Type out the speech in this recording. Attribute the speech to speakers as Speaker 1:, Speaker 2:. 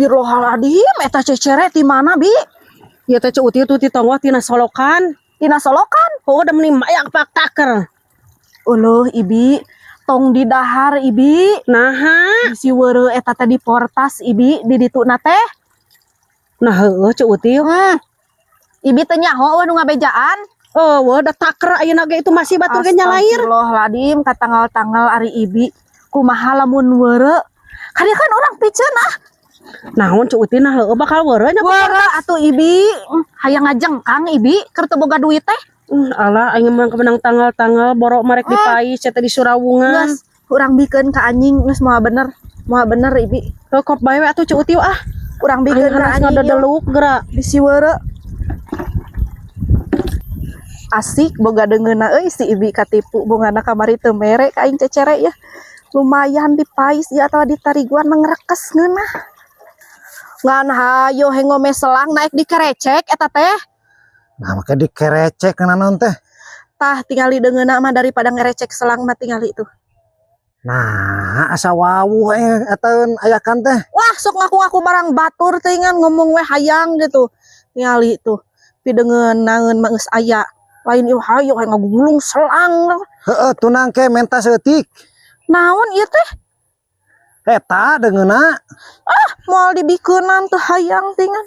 Speaker 1: Astagfirullahaladzim, eta cecere ti mana, Bi?
Speaker 2: Ya teh Ceu Uti tuh ti tonggoh tina solokan.
Speaker 1: Tina solokan?
Speaker 2: Oh, udah meni mayak pak taker.
Speaker 1: Uluh, Ibi, tong di dahar, Ibi.
Speaker 2: Naha?
Speaker 1: Bisi weureu eta teh di portas, Ibi, di dituna teh.
Speaker 2: Nah heueuh, Ceu Uti.
Speaker 1: Ibi teh nyaho eueuh nu ngabejaan.
Speaker 2: Oh, wah, da taker ayeuna ge itu masih batur ge nyalair.
Speaker 1: Astagfirullahaladzim, katanggal-tanggal ari Ibi. Kumaha lamun weureu? Kadieu kan urang piceun ah.
Speaker 2: Naon, Ceu Uti, nah heueuh bakal weureu nya?
Speaker 1: Weureu atuh, Ibi. Hayang ngajengkang Ibi, keur teu boga duit teh.
Speaker 2: Alah, aing mah kemenang tanggal-tanggal borok marek dipais teh di Surawungan.
Speaker 1: Geus, urang bikeun ka anjing geus moal bener. Moal bener, Ibi.
Speaker 2: Heuh, kop bae we atuh, Ceu Uti, ah.
Speaker 1: Urang
Speaker 2: Aing
Speaker 1: bikeun ka
Speaker 2: hanas
Speaker 1: anjing yeuh.
Speaker 2: ngadedeluk geura.
Speaker 1: Bisi weureu. Asik boga deungeunna euy si Ibi, katipu bungana kamari teu mere ka aing cecere ya. Lumayan dipais ya atawa ditariguan mangrekes ngeunah. Ngan hayo hengome selang naik dikerecek eta teh.
Speaker 3: Nah, make dikerecek kana naon teh?
Speaker 1: Tah, tingali deungeunna mah daripada ngerecek selang mah, tingali tuh.
Speaker 3: Nah, asa wawuh eh eta ayakan teh.
Speaker 1: Wah, sok ngaku-ngaku barang batur teuingan, ngomong we hayang gitu. Tingali tuh. Pideungeun mah geus aya. Lain ieu hayo hayang ngagulung selang.
Speaker 3: Heeh, tunang ke menta saeutik.
Speaker 1: Naon ieu teh?
Speaker 3: Eta deungeunna.
Speaker 1: Moal dibikeunan, teu hayang tingan.